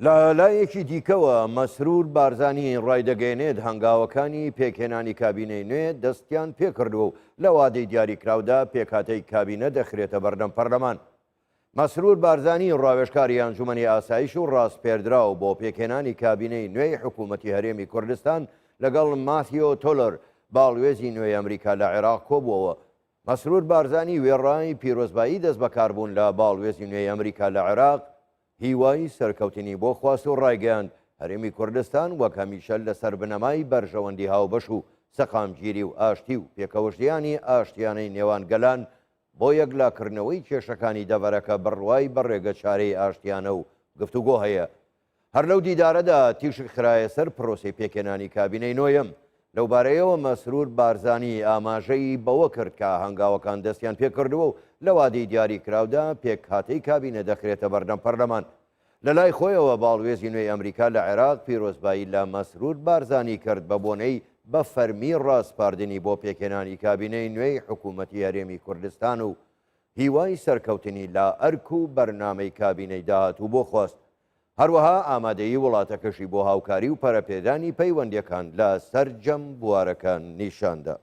لە لایەکی دیکەوە، مەسرور بارزانی ڕایدەگەیەنێت، هەنگاوەکانی پێکهێنانی کابینەی نوێ دەستیان پێکردووە و لە وادەی دیاریکراودا پێکهاتەی کابینە دەخرێتە بەردەم پەرلەمان. مەسرور بارزانی ڕاوێژکاری ئەنجومەنی ئاسایش و ڕاسپێردراو بۆ پێکهێنانی کابینەی نوێی حکوومەتی هەرێمی کوردستان لەگەڵ ماثیۆ تۆلەر باڵوێزی نوێی ئەمریکا لە عێراق کۆبووەوە. مەسرور بارزانی وێڕای پیرۆزبایی دەستبەکاربوون لە باڵوێزی نوێی ئەمریکا لە عێراق، هیوای سەرکەوتنی بۆ خواست و ڕایگەیاند، هەرێمی کوردستان وەک هەمیشە لەسەر بنەمای بەرژەوەندی هاوبەش و سەقامگیری و ئاشتی و پێکەوەژیانی ئاشتیانەی نێوان گەلان بۆ یەکلاکردنەوەی کێشەکانی دەڤەرەکە بڕوای بە ڕێگەچارەی ئاشتیانە و گفتوگۆ هەیە. هەر لەو دیدارەدا تیشک خرایە سەر پرۆسەی پێکهێنانی کابینەی نۆیەم. لەوبارەیەوە مەسرور بارزانی ئاماژەی بەوە کرد کە هەنگاوەکان دەستیان پێکردووە و لە وادەی دیاریکراودا پێکهاتەی کابینە دەخرێتە بەردەم پەرلەمان. لەلای خۆیەوە باڵوێزی نوێی ئەمریکا لە عێراق پیرۆزبایی لە مەسرور بارزانی کرد بە بۆنەی بە فەرمی ڕاسپاردنی بۆ پێکهێنانی کابینەی نوێی حکوومەتی هەرێمی کوردستان و هیوای سەرکەوتنی لە ئەرک و بەرنامەی کابینەی داهاتوو بۆ خواست. هەروەها ئامادەیی وڵاتەکەشی بۆ هاوکاری و پەرەپێدانی پەیوەندییەکان لە سەرجەم بوارەکان نیشاندا.